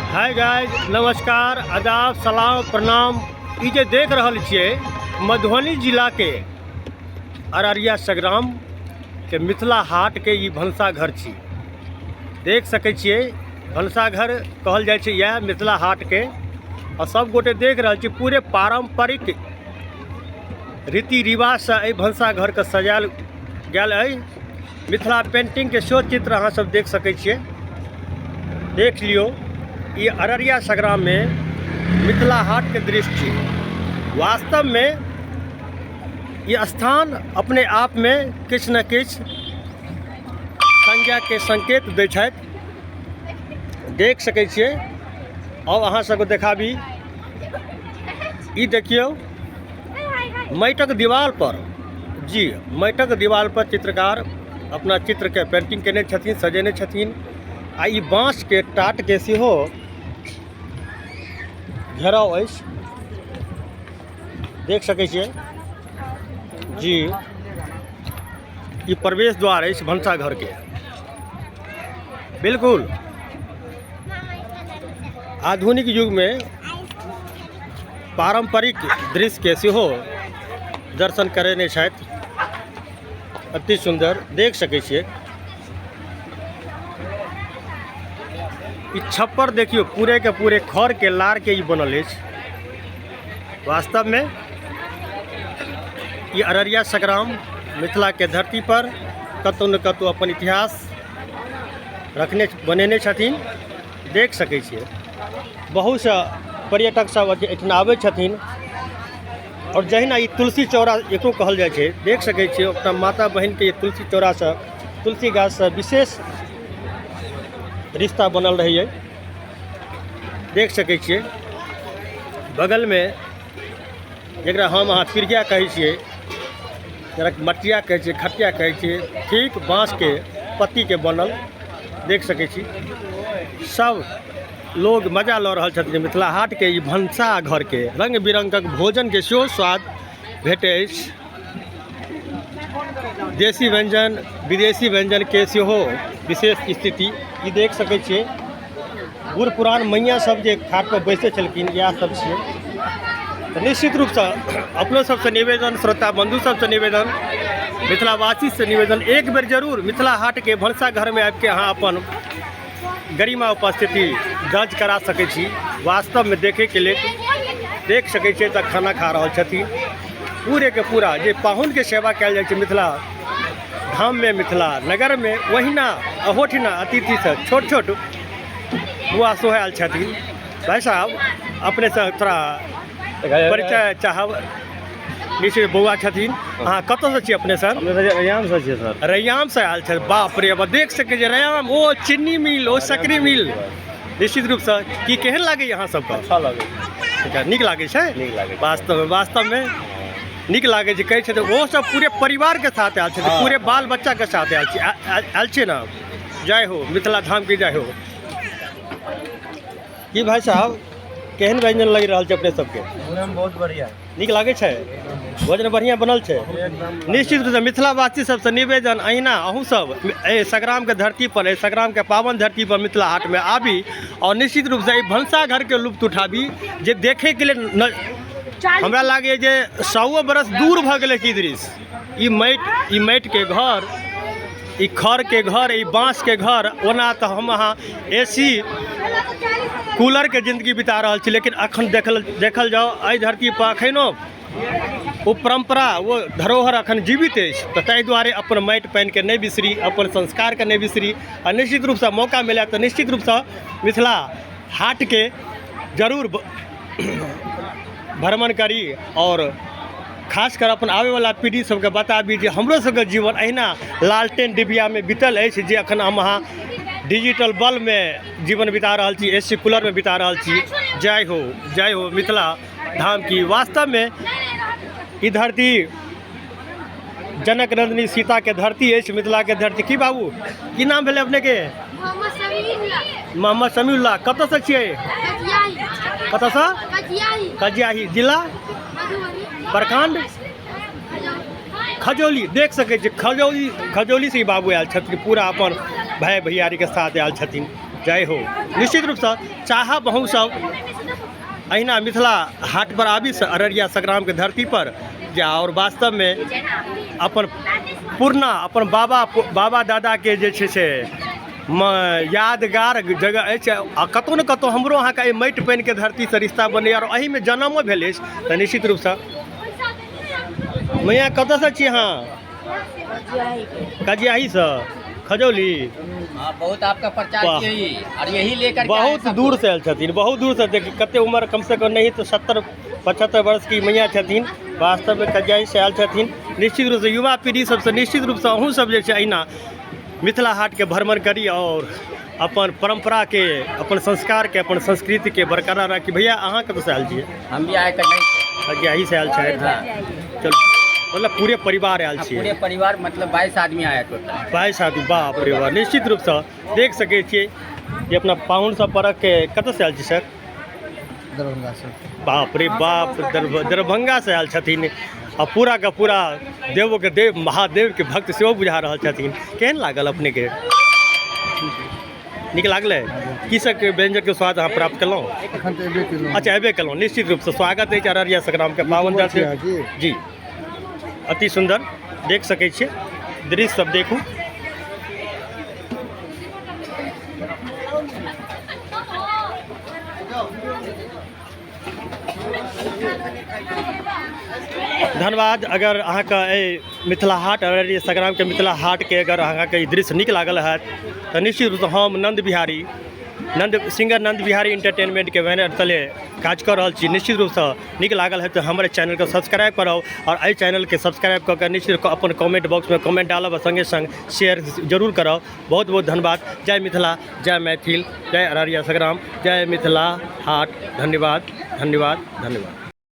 Hi guys, नमस्कार, आदाब, सलाम, प्रणाम। ई जे देख रहल छियै मधुबनी जिलाके अररिया संग्राम के मिथिला हाट के ई भनसाघर छी। देख सकै छियै भनसाघर कहल जाइ छै इएह मिथिला हाट के। आ सब गोटे देख रहल छी पूरे पारंपरिक रीति रिवाजसँ एहि भनसाघरके सजायल गेल अइ। मिथिला पेंटिंग के सेहो चित्र अहाँ सब देख सकै छियै। देख लियौ ई अररिया संग्राम में मिथिला हाट के दृश्य छी। वास्तव में ई स्थान अपने आप में किछु ने किछु संज्ञा के संकेत दै छथि। देख सकै छियै। आउ अहाँ सबके देखाबी। ई देखियौ माटिक दीवार पर, जी माटिक दीवार पर चित्रकार अपना चित्रके पेंटिंग केने छथिन, सजेने छथिन। आ ई बाँसके टाटके सेहो घेराव अछि, देख सकै छियै जी। ई प्रवेश द्वार अछि भनसाघरके। बिल्कुल आधुनिक युगमे पारम्परिक दृश्यके सेहो दर्शन करेने छथि। अति सुन्दर देख सकै छियै। ई छप्पर देखियौ पूरे के पूरे खर के लार के ई बनल अछि। वास्तवमे ई अररिया संग्राम मिथिला के धरती पर कतौ ने कतौ अपन इतिहास रखने बनेने छथिन। देख सकै छियै बहुत सा पर्यटक सब एहिठिना आबै छथिन। और जहिना ई तुलसी चौरा एकरो कहल जाइ छै, देख सकै छियै अपना माता बहिनके ई तुलसी चौरासँ तुलसी गाछसँ विशेष रिश्ता बनल रहैए। देख सकै छियै बगलमे जकरा हम अहाँ पिरिया कहै छियै, जकरा मटिया कहै छियै, खटिया कहै छियै, ठीक बाँसके पत्तीके बनल देख सकै छी। सब लोग मजा लऽ रहल छथिन मिथिला हाटके ई भनसा घरके। रङ्ग बिरङ्गक भोजनके सेहो स्वाद भेटै अछि। देशी व्यञ्जन विदेशी व्यञ्जनके सेहो विशेष स्थिति ई देख सकै छियै। बूढ़ पुरान मैया सब जे खाट पर बैसै छलखिन इएह सब छियै। तऽ निश्चित रूपसँ अपनो सबसँ निवेदन, श्रोता बंधु सबसँ निवेदन, मिथिलावासीसँ निवेदन, एक बेर जरूर मिथिला हाटके भनसाघरमे आबिके अहाँ अपन गरिमा उपस्थिति दर्ज करा सकै छी। वास्तवमे देखैके लेल देख सकै छियै तऽ खाना खा रहल छथिन पूरे के पूरा जे पाहुनके सेवा कयल जाइ छै मिथिला धाममे, मिथिला नगरमे, ओहिना अहोठिना अतिथिसँ छोट छोट बुआ सेहो आयल छथिन। भाइ साहब अपनेसँ थोड़ा परिचय चाहब। निश्चित बौआ छथिन। अहाँ कतऽसँ छियै अपने सर? रैयामसँ छियै सर। रैयामसँ आयल छथि। बाप रे बाप, देख सकै छियै रैयाम, ओ चीनी मिल, ओ सकरी मिल। निश्चित रूपसँ की केहन लागैए अहाँ सबके? अच्छा लागै। अच्छा, नीक लागै छै? नीक लागै छै। वास्तवमे नीक लागै छै। कहै छथिन ओ सब पूरे परिवारके साथ आयल छथिन, पूरे बाल बच्चाके साथ आयल छी, आयल छियै ने। जय हो मिथिला धाम की जय हो। की भाई साहब केहन व्यंजन लागि रहल छै अपने सबके? भोजन बहुत बढ़िया। नीक लागै छै? भोजन बढ़िआँ बनल छै? निश्चित रूपसँ मिथिलावासी सबसँ निवेदन, अहिना अहूँ सब एहि संग्रामके धरती पर, एहि संग्रामके पावन धरती पर मिथिला हाटमे आबी और निश्चित रूपसँ एहि भनसाघरके लुत्फ उठाबी जे देखैके लेल हमरा लागैए जे सौओ बरस दूर भऽ गेलै ई दृश्य। ई माटिके घर, ई खरके घर, ई बाँसके घर। ओना तऽ हम अहाँ ए सी कूलरके जिन्दगी बिता रहल छी, लेकिन अखन देखल जाउ एहि धरती पर अखनो ओ परम्परा, ओ धरोहर अखन जीवित अछि। तऽ ताहि दुआरे अपन माटि पानिके नहि बिसरी, अपन संस्कारके नहि बिसरी आ निश्चित रूपसँ मौका मिलय तऽ निश्चित रूपसँ मिथिला हाटके जरूर भ्रमण करी और खासकर अपन आबैवला पीढ़ी सबके बताबी जे हमरो सबके जीवन अहिना लालटेन डिबियामे बीतल अछि, जे अखन हम अहाँ डिजिटल बल्बमे जीवन बिता रहल छी, ए सी कूलरमे बिता रहल छी। जय हो, जय हो मिथिला धाम की। वास्तवमे ई धरती जनक नंदिनी सीताके धरती अछि, मिथिलाके धरती। की बाबू की नाम भेलै अपनेके? मोहम्मद समीउल्लाह। कतऽसँ छियै? कतऽसँ? कजियाही। जिला? प्रखंड? खजौली। देख सकै छी खजौली, खजौलीसँ ई बाबू आयल छथिन, पूरा अपन भाय भैयारीके साथ आयल छथिन। जय हो। निश्चित रूपसँ चाहब अहूँ सब अहिना मिथिला हाट पर आबी अररिया संग्रामके धरती पर जे आओर वास्तवमे अपन पुरना अपन बाबा बाबा दादाके जे छै से यादगार जगह अछि आ कतहु ने कतहु हमरो अहाँके एहि माटि पानिके धरतीसँ रिश्ता बनैए आओर एहिमे जन्मो भेल अछि। तऽ निश्चित रूपसँ मैया कतऽसँ छी अहाँ? कजियाहीसँ, खजौली। बहुत आपका प्रचार वाह। किए और यही लेकर के आए बहुत सबको। दूर से आयल छथिन, बहुत दूर से। देखी कते उम्र, कम से कम नहीं तो 70-75 वर्ष की मैया छथिन, वास्तवमे कजियाही से आयल छथिन। निश्चित रूपसँ युवा पीढ़ी सबसँ निश्चित रूपसँ अहूँ सब जे छै अहिना मिथिला हाटके भ्रमण करी और अपन परम्पराके, अपन संस्कारके, अपन संस्कृतिके बरकरार राखी। भैया अहाँ कतऽसँ आयल छियै? हम भी आए कजई से। कजियाही से आयल छथि। हाँ। चलू, मतलब पूरे परिवार आयल हाँ, छियै? पूरे परिवार, मतलब 22 आदमी आया टोटल। 22 आदमी, बाप रे बाप। निश्चित रूपसँ देख सकै छियै जे अपना पाहुन सब परकके। कतऽसँ आयल छी सर? दरभंगा से। बाप रे बाप, दरभंगा से आयल छथिन आ पूरा का पूरा देवोके देव महादेवके भक्त सेहो बुझा रहल छथिन। केहन लागल अपनेके? नीक लागलै? की सब व्यंजनके स्वाद अहाँ प्राप्त केलहुँ? एखन तऽ एबे केलहुँ। अच्छा, अयबे केलहुँ। निश्चित रूपसँ स्वागत अछि अररिया संग्रामके पावन छी धरती। अहाँ की? जी, अति सुन्दर। देख सकै छियै दृश्य सब, देखू। धन्यवाद। अगर अहाँके एहि मिथिला हाट, अररिया संग्रामके मिथिला हाटके अगर अहाँके ई दृश्य नीक लागल हैत तऽ निश्चित रूपसँ हम नन्द बिहारी नन्द सिंगर नन्द बिहारी एंटरटेनमेंटके बैनर तले काज कऽ रहल छी। निश्चित रूपसँ नीक लागल है तऽ हमर चैनलके सब्सक्राइब करब आओर एहि चैनलके सब्सक्राइब कऽ के निश्चित रूपसँ अपन कमेंट बॉक्समे कमेंट डालब आ सङ्गे सङ्ग शेयर जरूर करब। बहुत बहुत धन्यवाद। जय मिथिला, जय मैथिल, जय अररिया संग्राम, जय मिथिला हाट। धन्यवाद, धन्यवाद, धन्यवाद।